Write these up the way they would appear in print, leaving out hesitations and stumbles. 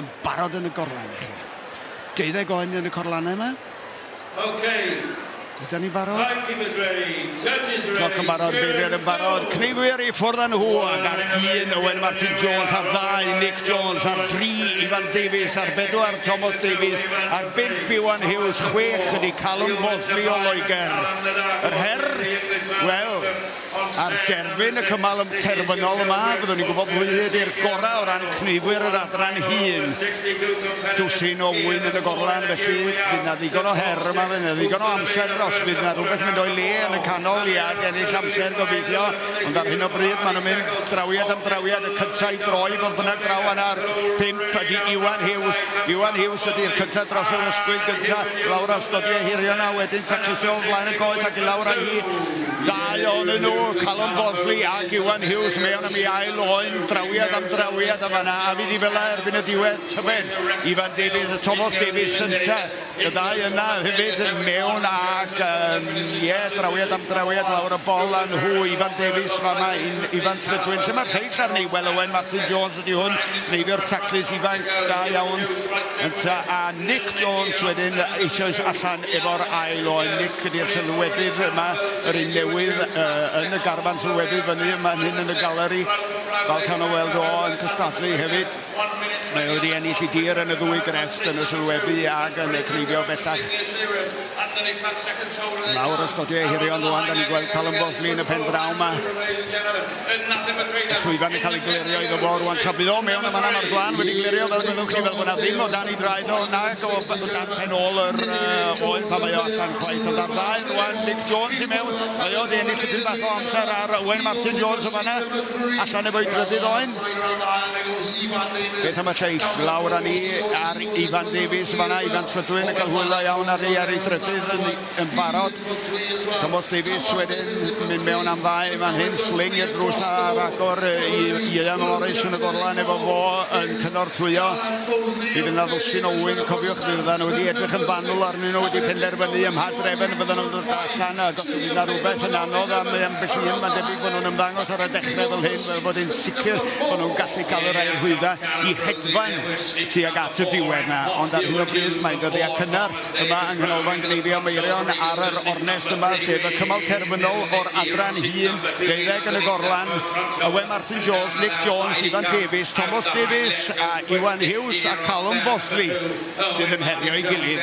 yn barod yn y gorlan i chi. Deuddeg oen yn y corlannau yma. Okay. Ydan ni'n barod? Timekeepers ready, judges ready. Cloc yn barod, beirniaid yn barod, cneifwyr i ffwrdd â nhw, ac ar un Owen Martin Jones, ar ddau Nick Jones, ar dri Ifan Davies, ar bedwar Thomas Davies, ar bump Iwan Hughes, chwech ydy Callum Bosley o Loegr. Yr her? Wel, ar derfyn y cymal terfynol yma, byddwn ni'n gwybod pwy ydy'r gorau o ran cneifwyr yr adran hŷn. Dwsin o ŵyn yn y gorlan, felly fydd 'na ddigon o her yma, fydd 'na ddigon o amser os fydd 'na rhywbeth mynd o'i le yn y canol i ag ennill amser gobeithio, ond ar hyn o bryd maen nhw'n mynd drawiad am drawiad, y cyntaf i droi fodd bynnag draw yna ar pump ydy Iwan Hughes. Iwan Hughes ydy'r cyntaf dros yr ysgwydd gyntaf, lawr ar stodiau hirion a wedyn taclusio o flaen y coes ac i lawr â hi. Ddau ohonyn nhw, Callum Bosley ac Iwan Hughes, mewn am ei ail oen, drawiad am drawiad a fan'na, a fydd hi fela erbyn y diwedd, tybed? Ifan Davies a Tomos Davies ynte, y ddau yna hefyd mewn ac um, ie, drawiad am drawiad lawr y bol a nhw, Ifan Davies fama, Ifan Trydwyn, lle mae'r lleill arni? Wel, Owen Martin Jones ydy hwn, dreifio'r taclus ifanc, da iawn, ynte, a Nick Jones wedyn eisoes allan efo'r ail oen. Nick ydy'r sylwebydd yma, yr un newydd yn y garfan sylwebydd fyny yma yn hyn yn y galeri. Falch iawn o weld o yn cystadlu hefyd. Mae o wedi ennill ei dir yn y ddwy grefft, yn y sylwebu ag yn y cneifio bellach. Lawr y stodiau hirion rwan, da ni'n gweld Callum Bosley yn y pen draw yma. Y llwyfan yn cael ei glirio iddo fo rwan tra bydd o mewn yn fanna, mae'r gwlân wedi glirio fel gwelwch chi, fel bod 'na ddim o dan ei draed o nag o dan pen ôl yr oen pan mae o allan chwaith. Ond ar ddau rwan, Nick Jones i mewn, mae o wedi ennill tipyn bach o amser ar Owen Martin Jones yn fanna, allan efo'i drydydd oen. Beth am y lleill? Lawr â ni ar Ifan Davies yn fanna, Ifan Trydwyn yn cael hwyl dda iawn ar ei ar ei drydydd yn yn barod. Tomos Davies wedyn mynd mewn am ddau fan hyn, ffling i'r drws ar agor i Ieuan Morris yn y gorlan efo fo yn cynorthwyo. Mi fydd 'na ddwsin o ŵyn, cofiwch, mi fyddan nhw wedi edrych yn fanwl arnyn nhw, wedi penderfynu ym mha drefn fyddan nhw'n dod allan, ac os fydd 'na rhywbeth yn anodd am ambell un, mae'n debyg bod nhw'n ymddangos ar y dechrau fel hyn, fel bod hi'n sicr bod nhw'n gallu cael y rhai rhwydda i hedfan tuag at y diwedd 'na, ond ar hyn o bryd mae'n ddyddiau cynnar. Yma yng Nghanolfan Gneifio Meirion ar yr ornest yma, sef y cymal terfynol o'r adran hŷn, deuddeg yn y gorlan, Owen Martin Jones, Nick Jones, Ifan Davies, Tomos Davies a Iwan Hughes a Callum Bosley sydd yn herio'i gilydd.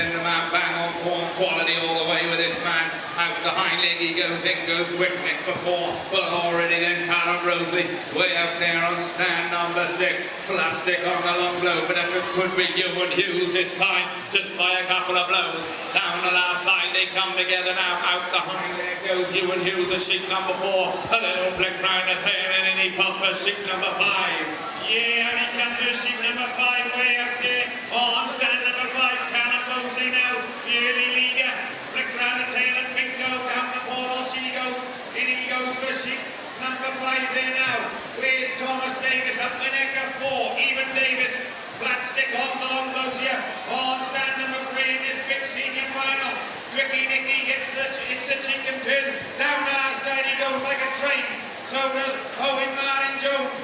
Just by a couple of blows. Down the last side they come together now. Out the hind leg goes Ewan Hughes a sheep number four. A little flick round the tail and in he puffs for sheep number five. Yeah, and he comes to sheep number five way out there. On stand number five, Callum Mosley now, the early leader. Flick round the tail and bingo, down the portal she goes. In he goes for sheep number five there now. Where's Thomas Davis up the neck of four? Even Davis. Flat stick on the long blows here. On stand number three in this big senior final. Tricky Nicky gets the, it's a cheek and turn. Down the last side he goes like a train. So does Owen Martin Jones.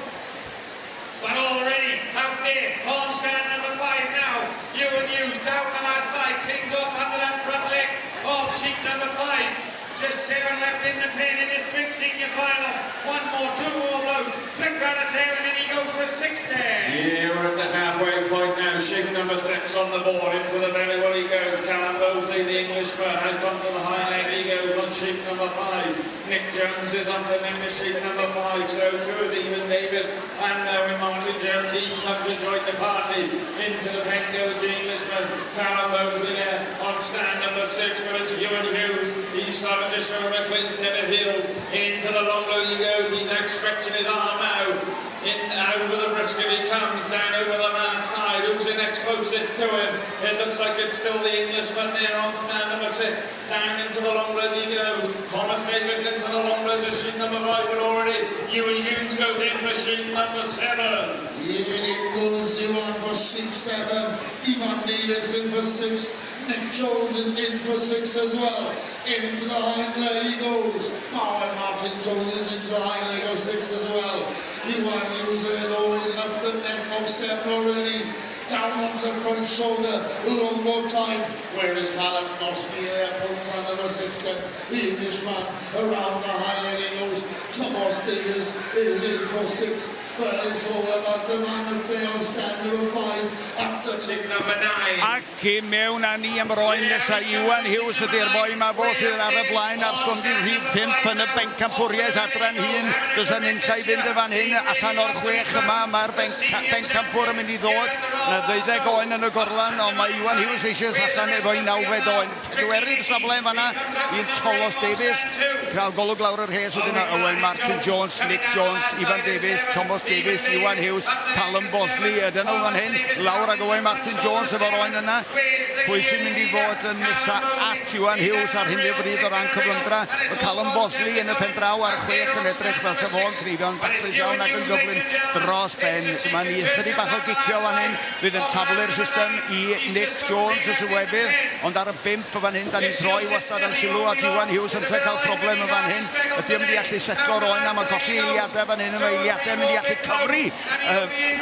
But already out there on stand number five now. Ewan Hughes down the last side. Clings off under that front leg of sheet number five. Just seven left in the pen in this big senior final. One more, two more blows. Flick round the tail and then he goes for six there. Yeah, we're at the halfway point now. Sheep number six on the board. Into the belly where he goes. Callum Mosley, the Englishman, out onto the high leg. He goes on sheep number five. Nick Jones is up and then the sheep number five. So two of Evan David and Owen Martin Jones each come to join the party. Into the pen goes the Englishman. Callum Mosley there on stand number six, but it's Ewan Hughes. He's starting to show a clean set of heels. Into the long low he goes. He's now stretching his arm out. In over the brisket he comes, down over the last side. Who's the next closest to him? It looks like it's still the Englishman there on stand number six. Down into the long road he goes. Thomas Davis into the long road to sheet number five, but already Ewan Hughes goes in for sheet number seven. Yeah, goes Ewan for sheet seven. Ivan Davis in for six. Nick Jones is in for six as well. Into the hind leg he goes. Owen Martin Jones is into the hind leg of six as well. Iwan Hughes there though is up the neck of seven already. Down shoulder, Longbow Time. Where is Callum Mosley here? On stand number six then, the Englishman around the high leg he goes. Thomas Davis is in for six, but it's all about the man at bay on stand number five at the Sheep number nine. Ac i mewn â ni am yr oen nesaf. Iwan Hughes ydy'r boi yma, fo sydd ar y blaen ar stondin rhif 5 yn y bencampwriaeth adran hŷn. Does yna nunlla i fynd y fan hyn allan o'r chwech yma. Mae'r bencampwr yn mynd i ddod. Na ddeuddeg oen yn y gorlan, ond mae Iwan Hughes eisoes allan efo'i nawfed oen. Pedwerydd safle yn fanna i Thomas Davies. Cael golwg lawr yr rhes wedyn Owen Martin Jones, Nick Jones, Ifan Davies, Thomas Davies, Iwan Hughes, Callum Bosley ydyn nhw fan hyn. Lawr ag Owen Martin Jones efo'r oen yna. Pwy sy'n mynd i fod yn nesa at Iwan Hughes ar hyn o bryd o ran cyflymdra? Mae Callum Bosley yn y pen draw ar chwech yn edrych fel sef o'n cneifio'n daclus iawn ac yn gyflym dros ben. Dyma ni ychydig bach o gicio fan hyn. Fydd yn taflu'r system i Nick Jones y sylwebydd, ond ar y bump yn fan hyn, da ni'n troi wastad yn sylw at Iwan Hughes yn cael problem yn fan hyn. Ydy o'n mynd i allu setlo'r oen am y colli eiliadau fan hyn, mae eiliadau mynd i allu cyfri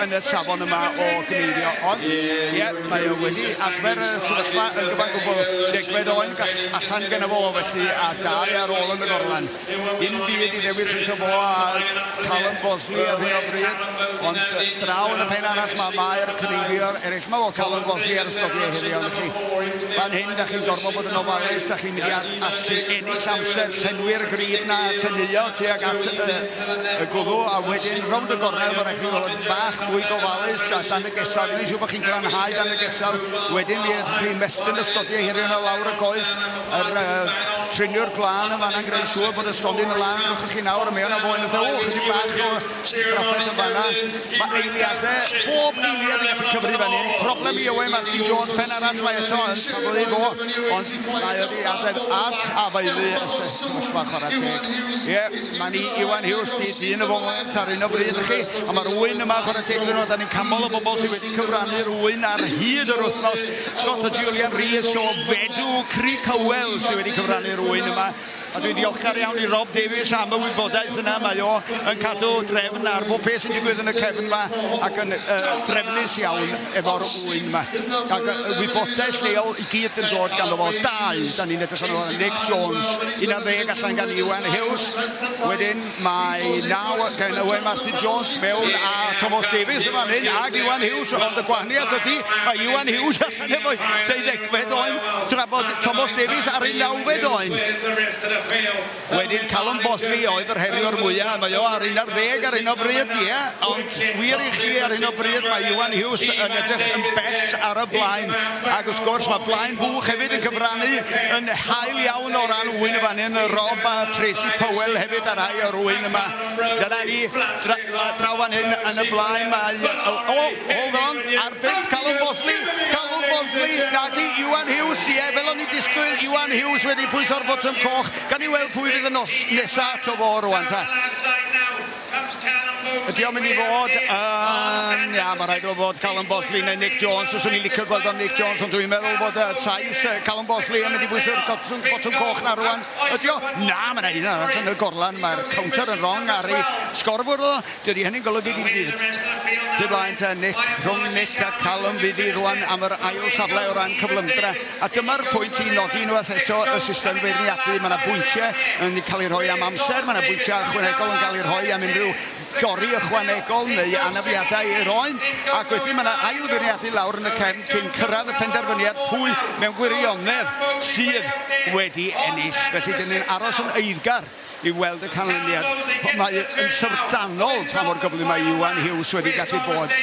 yn y safon yma o gneifio. Ond, ie, yeah, mae o wedi adfer y sefyllfa yn gyfan gwbl. Degfed oen allan gyda fo, felly, a dau ar ôl yn y gorlan. Dim byd i ddewis rhwngtho fo a Callum Bosley ar hyn o bryd, ond draw yn y pen arall mae mae'r cneifiwr eraill. Mae o Callum Bosley ar y stodiau heddiw, ond chi, fan hyn, da chi'n gorfod bod yn ofalus, da chi'n mynd i allu ennill amser, llenwi'r grib na, tynnuo tuag at y, y gwddw, a wedyn rownd y gornel, mae rhaid chi fod yn bach mwy gofalus a dan y gesel. Gwneud siŵr bod chi'n glanhau dan y gesel, wedyn mi ydych chi'n mestyn y stodiau hirion o lawr y goes, yr triniwr glân yn fanna'n gwneud siŵr bod y stondin yn lân wrthych chi nawr, a mae yna foen yn dweud, o, chydig bach o drafferth yn fanna. Mae eiliadau, bob eiliad yn gallu cyfri fan hyn. Problem i Owen Martin Jones, pen arall mae eto yn taflu fo, ond mae wedi adael at afaelu y sefyllfa chwarae teg. Ie, mae ni Iwan Hughes di dyn y foment ar un o bryd chi, a mae'r ŵyn yma chwarae teg iddyn nhw, da ni'n canmol y bobl sydd wedi cyfrannu'r ŵyn ar hyd yr wythnos. Scott a Julian Rees o Fedw Creek Hywel sydd wedi cyfrannu'r ŵyn yma. A dwi'n ddiolchgar iawn i Rob Davies am y wybodaeth yna. Mae o yn cadw drefn ar bob peth sy'n digwydd yn y cefn yma ac yn drefnus iawn efo'r ŵyn yma. Ac y wybodaeth lleol i gyd yn dod ganddo fo. Dau, da ni'n edrych arno fo, Nick Jones, 11 allan gan Iwan Hughes. Wedyn mae naw gan Owen Martin Jones mewn a Thomas Davies yn fan hyn ag Iwan Hughes, ond y gwahaniaeth ydy mae Iwan Hughes allan efo'i deuddegfed oen tra bod Thomas Davies ar ei nawfed oen. Wedyn Callum Bosley oedd yr heriwr mwyaf, mae o ar 11 ar hyn o bryd, ie, ond wir i chi ar hyn o bryd mae Iwan Hughes yn edrych yn bell ar y blaen, ac wrth gwrs mae Blaen Fuwch hefyd yn cyfrannu yn hael iawn o ran ŵyn y fan hyn, Rob a Tracy Powell hefyd a rhai o'r ŵyn yma. Dyna ni, draw fan hyn yn y blaen mae... O, hold on, ar bump, Callum Bosley, Callum Bosley, nagi Iwan Hughes, ie, fel o'n i'n disgwyl, Iwan Hughes wedi pwyso'r botwm coch. Gawn ni weld pwy fydd y nos nesa ato fo rwan ta. Ydy o'n mynd i fod yn... Ia, mae rhaid o fod Callum Bosley neu Nick Jones. Fyswn i'n licio gweld o'n Nick Jones, ond dwi'n meddwl bod y Sais Callum Bosley yn mynd i bwyso'r botwm, botwm coch na rwan. Ydy o? Na, mae yna un arall yn y gorlan. Mae'r counter yn wrong ar ei sgorfwrdd o. Dydy hynny'n golygu dim byd. Tu blaen te, Nick, rhwng Nick a Callum fydd hi rwan am yr ail safle o ran cyflymdra. A dyma'r pwynt i nodi unwaith eto y system feirniadu. Mae yna bwyntiau yn cael eu rhoi am amser, mae yna bwyntiau ychwanegol yn cael eu rhoi am unrhyw dorri ychwanegol neu anafiadau i'r oen, ac wedyn mae yna ail feirniadu lawr yn y cefn cyn cyrraedd y penderfyniad pwy mewn gwirionedd sydd wedi ennill. Felly, dyn ni'n aros yn eiddgar i weld y canlyniad. Mae yn syfrdanol pa mor gyflym mae Iwan Hughes wedi gallu bod.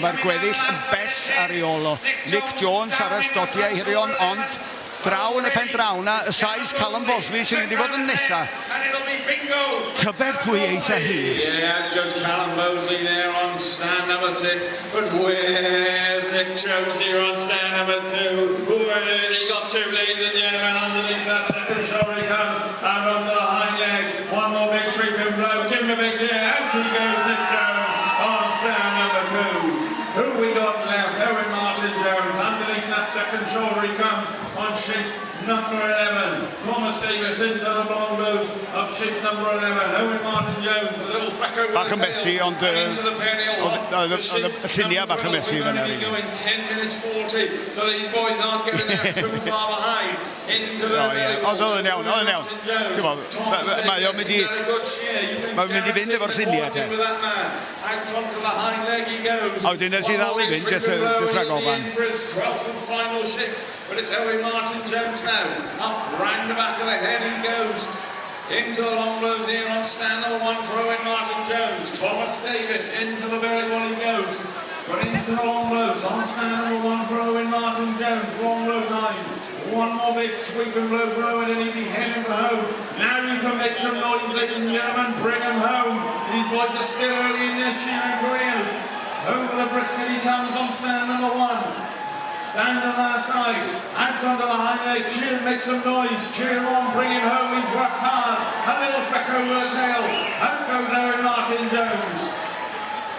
Mae'r gweddill yn bell ar ei ôl o. Nick Jones ar y stodiau hirion, ond draw yn y pen draw na, y Sais Callum Bosley sy'n mynd i fod yn nesa. Tybed pwy eitha hi? Yeah, goes Callum Mosley there on stand number six. But where's Nick Jones here on stand number two? Where he got to, ladies and gentlemen, underneath that second shoulder he comes. Out on the hind leg. One more big sweeping blow. Give him a big cheer. Out he goes, Nick Jones on stand number two. Who we got left? Owen Martin Jones. Underneath that second shoulder he comes on sheep number 11. Thomas Davis into the long nose of sheep number 11. Owen Martin Jones, a little flick over Bach yn messy, ond, into the oedd y lluniau bach yn messy fan'na, really. Going 10 minutes 40, so these boys aren't getting there too far behind. Into the O, ie. Ond oedd yn iawn, oedd yn iawn. Ti'n bo, mae o'n mynd i fynd efo'r lluniau, te. Out onto the hind leg he goes. A wedyn nes i ddal i fynd, jyst rhag ofan. In for his 12th and final shift, but it's Owen Martin Jones now. Up round the back of the head he goes. Into the long blows here on stand number 1 for Owen Martin Jones. Thomas Davis into the very one he goes. But into the long blows on stand number 1 for Owen Martin Jones. Long blow 9. One more big sweeping blow for Owen and he'll be heading for home. Now you can make some noise, ladies and gentlemen. Bring him home. These boys are still early in their shearing careers. Over the brisket he comes on stand number 1. Down the last side, out onto the hind leg, cheer, make some noise, cheer on, bring him home, he's worked hard, a little flick over the tail, out goes Owen Martin Jones.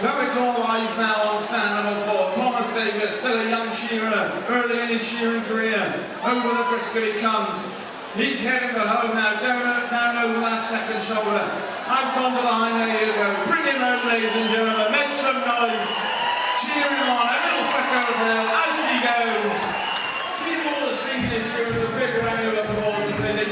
So it's all eyes now on stand number 4, Thomas Davis, still a young shearer, early in his shearing career, over the brisket he comes. He's heading for home now, down over that second shoulder, out onto the hind leg he'll go, bring him home, ladies and gentlemen, make some noise. Cheer him on, a little flick over the tail, out he goes. Give all the senior shearers a big round of applause as they